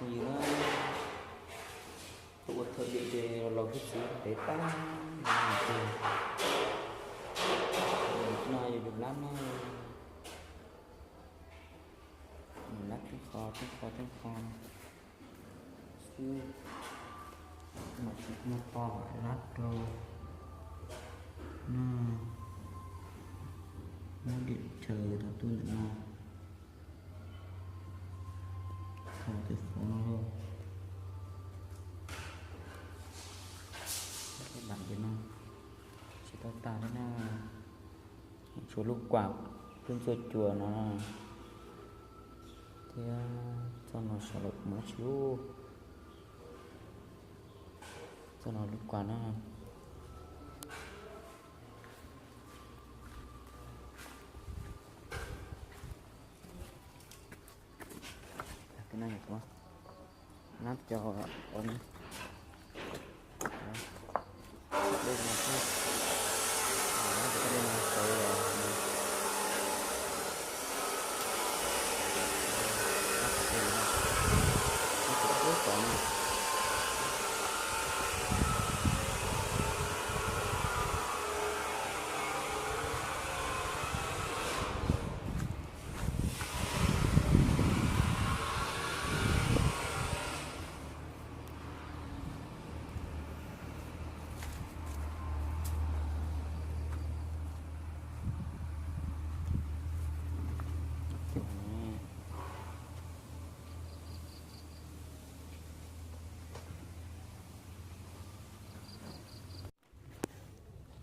Yus na, tuaj ua thawj diam ces los laus xwb txiv pem tag. No yog yus lab na, lab tib qho tib qho tib qho xwb, mam tsis muaj toj lab rau. No, muab diam chaws rau tuaj ntawm no, qhov twb qhov no lauj. Lam ces no tsis tau tag li na, tshuav lub kuam lub ntxuaj cua no thiab txoj no saum lub mov tsis ub, txoj no lub kuam na. Nab cov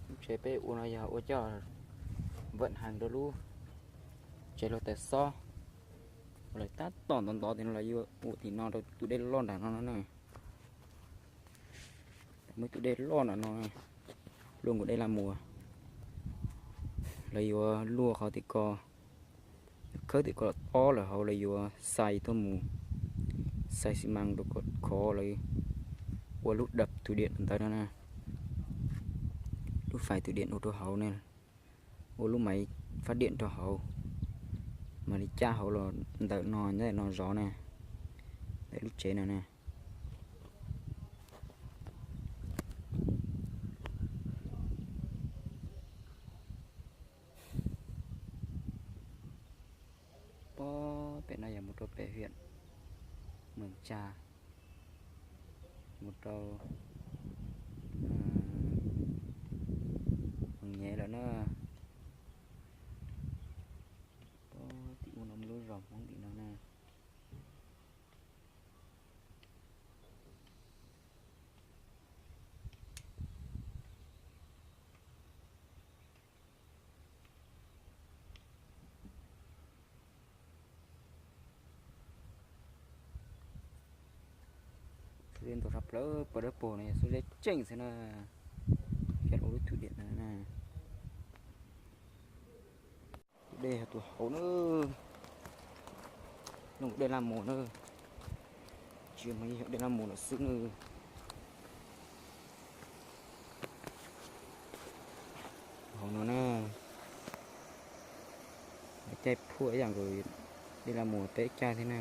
Lub tsev peb ua no yog ua coj npam heev rau lub tsev luag taws xob. Lawv tab tom ntov ntov tim no los yuav ua tim no rau tus dej loj nram no no na. Muaj tus dej loj nram no, luaj nkaus dej Laj Mus. Lawv yuav luaj qhov tim ko, khawb tim ko ob lawm hauv lawv yuav xais tuaj mus, xais xi mas rau kom khov lawv ua lub dab through điện ntawd no na. Lub fais through điện ua rau hauv ne, ua lub maiv phát điện rau hauv, mam li cab hauv los ntawm no nyob ntawm no zov na, ntawm lub tsev no na. Pob pem no yog mus rau pem huyện Mường Chà, mus rau Mường Nhé lawm na. Pob tim ub no muaj lub zos Hmoob tim no na. Xub zeb ntau tshaj plaws, pawg dawb paug no yog xub zeb tseem xwb na, coj los ua lub through điện na. Tus dej yog tus hauv na, no dej Laj Mus na, tsis yog dej Laj Mus lawm xwb na. Hauv no na, caij phuaj ib yam nkaus dej Laj Mus peb caij thiab na.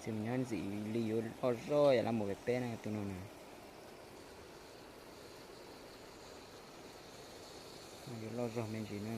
Txiv mus nyob ntxim li yuav loj zog yam Laj Mus peb peb na tus no na. Yuav loj zog me ntsis na.